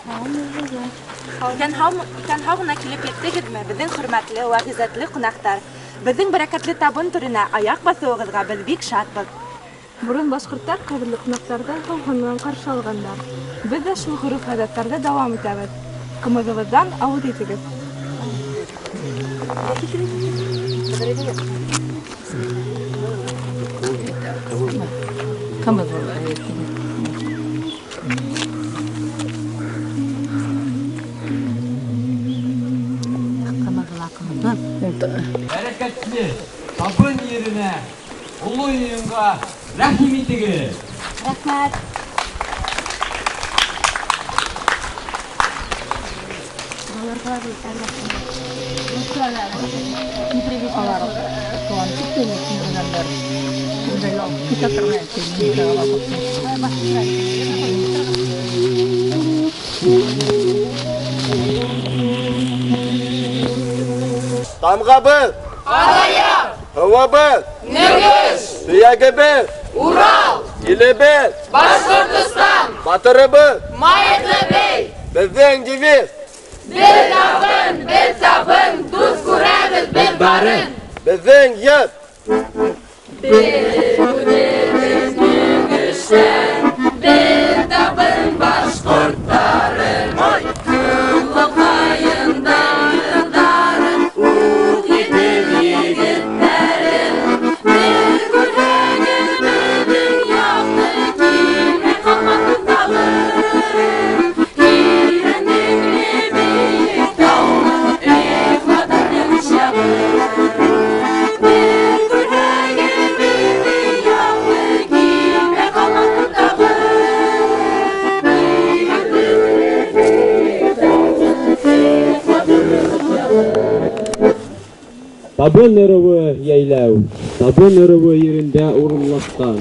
Иҫән-һау ғына килеп еттегеҙме, беҙҙең хөрмәтле вә ғиззәтле ҡунаҡтар? Беҙҙең бәрәкәтле табын түренә аяҡ баҫыуығыҙға беҙ бик шатбыҙ. Борон башҡорттар ҡәҙерле ҡунаҡтарҙы һыуһын менән ҡаршы алғандар. Беҙ ҙә шул ғөрөф-ғәҙәттәрҙе дауам итәбеҙ. Ҡымыҙыбыҙҙан ауыҙ итегеҙ. Ҡымыҙ. Бәрәкәтле табын еренә, оло йыйынға рәхим итегеҙ. Рәхмәт. Тамғабыҙ! Ҡараяҡ! Һыуыбыҙ! Нөгөш! Төйәгебеҙ! Урал! Илебеҙ! Башҡортостан! Батырыбыҙ! Майытлы бей! Беҙҙең девиз! Бер табын, бер табын, дуҫ күрәбеҙ беҙ барын! Беҙҙең йыр! Беҙ үҙебеҙ Нөгөштән, бер табын башҡорттарын, Табын ырыуы йәйләү, табын ырыуы ерендә урынлашҡан.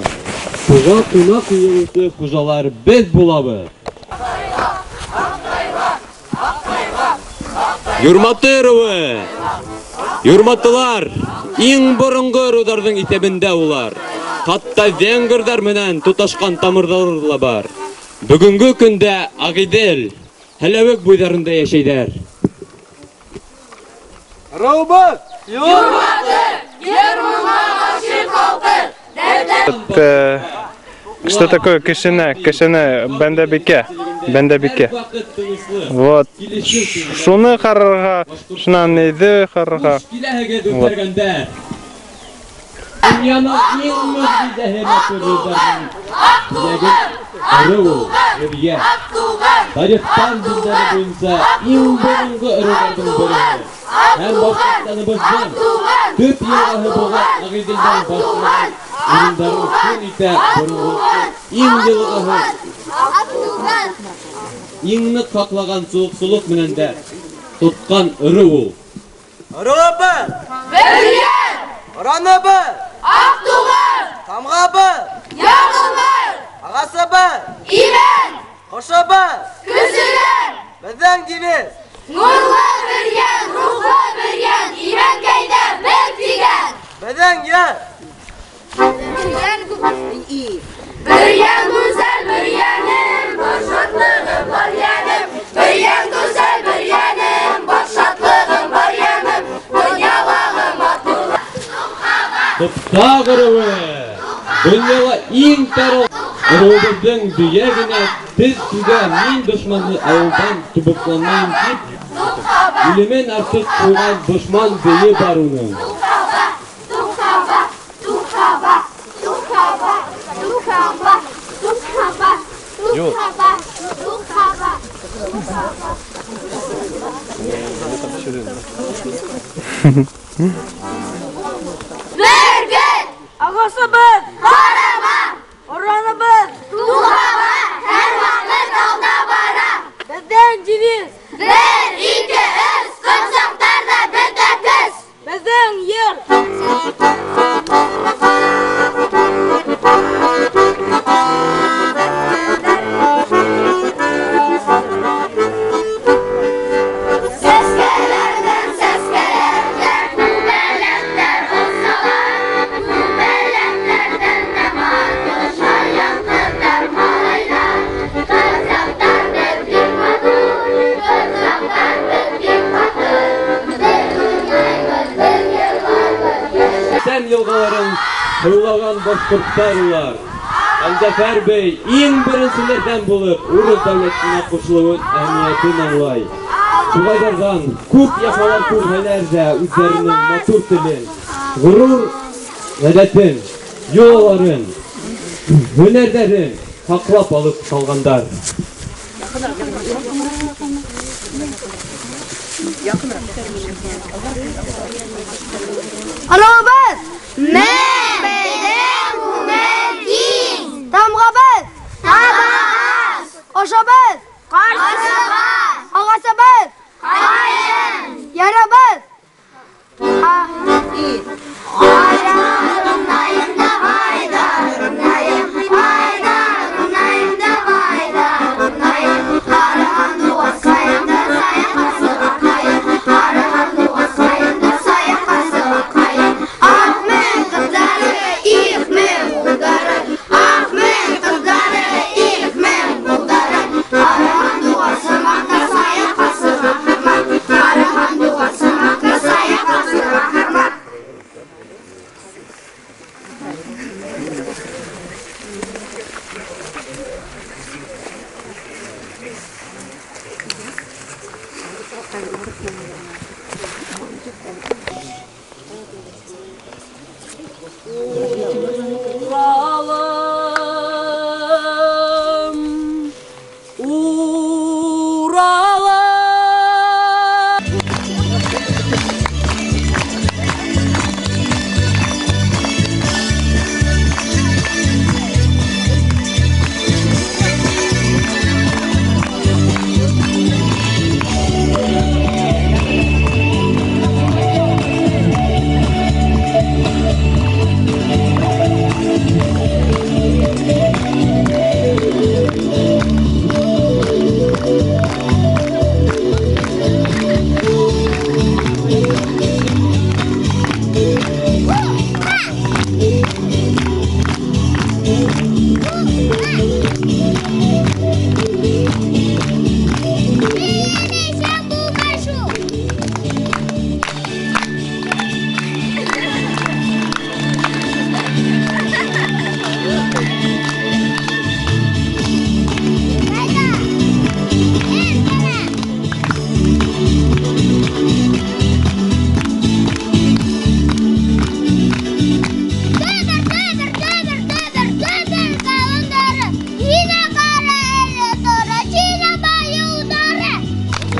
Шуға ҡунаҡ йыйылыусы хужалар беҙ булабыҙ. Юрматы ырыуы! Юрматылар иң боронғо ырыуҙарҙың иҫәбендә улар. Хатта венгрҙар менән тоташҡан тамырҙары ла бар. Бөгөнгө көндә Ағиҙел, Һәләүек буйҙарында йәшәйҙәр. Ырыуыбыҙ! Юрматы! Ер-моңға ғашиҡ халҡы! Что такое кешене? Кешене бәндәбикә, бәндәбикә. Вот. Шуны ҡарарға, шунан нейҙе ҡарарға. Вот. Донъяның иң мөғжизәһе матурлыҡтарының теләге ырыу ул, беҙгә. Тарихтан билдәре буйынса иң боронғо ырыуҙарҙың береһе. Һәм Башҡортостаныбыҙҙың төп йылғаһы булған Ағиҙелдән башланған урындарын көн итә боронғо иң йылғаһы. Иң ныҡ һаҡлаған солоҡсолоҡ менән дә тотҡан ырыу ул. Ырыуыбыҙ! Бөрйән! Ораныбыҙ! Аҡтуған! Тамғабыҙ! Яңылбай! Ағасыбыҙ! Имән! Ҡошобоҙ! Көсөләр! Беҙҙең девиз! Нурлы бөрйән, рухлы бөрйән, имәнкәйҙә бер тигән! Беҙҙең йыр! Бөрйән гүзәл бөрйәнем, бар шатлығым, бар йәнем. Бөрйән гүзәл бөрйәнем, бар шатлығым, бар йәнем. Донъялағы матурлыҡ. Ҡыпсаҡ ырыуы! Донъяла иң тарал ырыуыбыҙҙың бейәгенә теҙ сүгә мин дошманды ауылдан тубыҡланмайым тип, үлемен артыҡ ҡуйған дошман бейе бар уның. Юҡ. Бөркөт! Ағасыбыҙ! Ҡарама! Ораныбыҙ! Тухаба! Һәр ваҡыт алда бара! Беҙҙең девиз! Бер, ике, өс! Ҡыпсаҡтар ҙа бөтә көс! Беҙҙең йыр! Сәскәләрҙән сәскәләрҙән күбәләктәр осалар, күбәләктәрҙән дә һыулаған башҡорттар улар. Әлзәфәр бей иң беренселәрҙән булып урыҫ дәүләтенә ҡушылыуын әһәмиәтен аңлай. Туғайҙарҙан күп яфалар күрһәләр ҙә үҙҙәренең матур телен, ғорур ғәҙәтен, йолаларын, һөнәрҙәрен һаҡлап алып ҡалғандар. Арабыз! Беҙҙең күңел киң! Тамғабыҙ! Табағас! Ошобоҙ! Ҡарсыға! Ағасыбыҙ! Ҡайын! Ярабыҙ! Уралым, Уралым.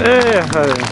Эх,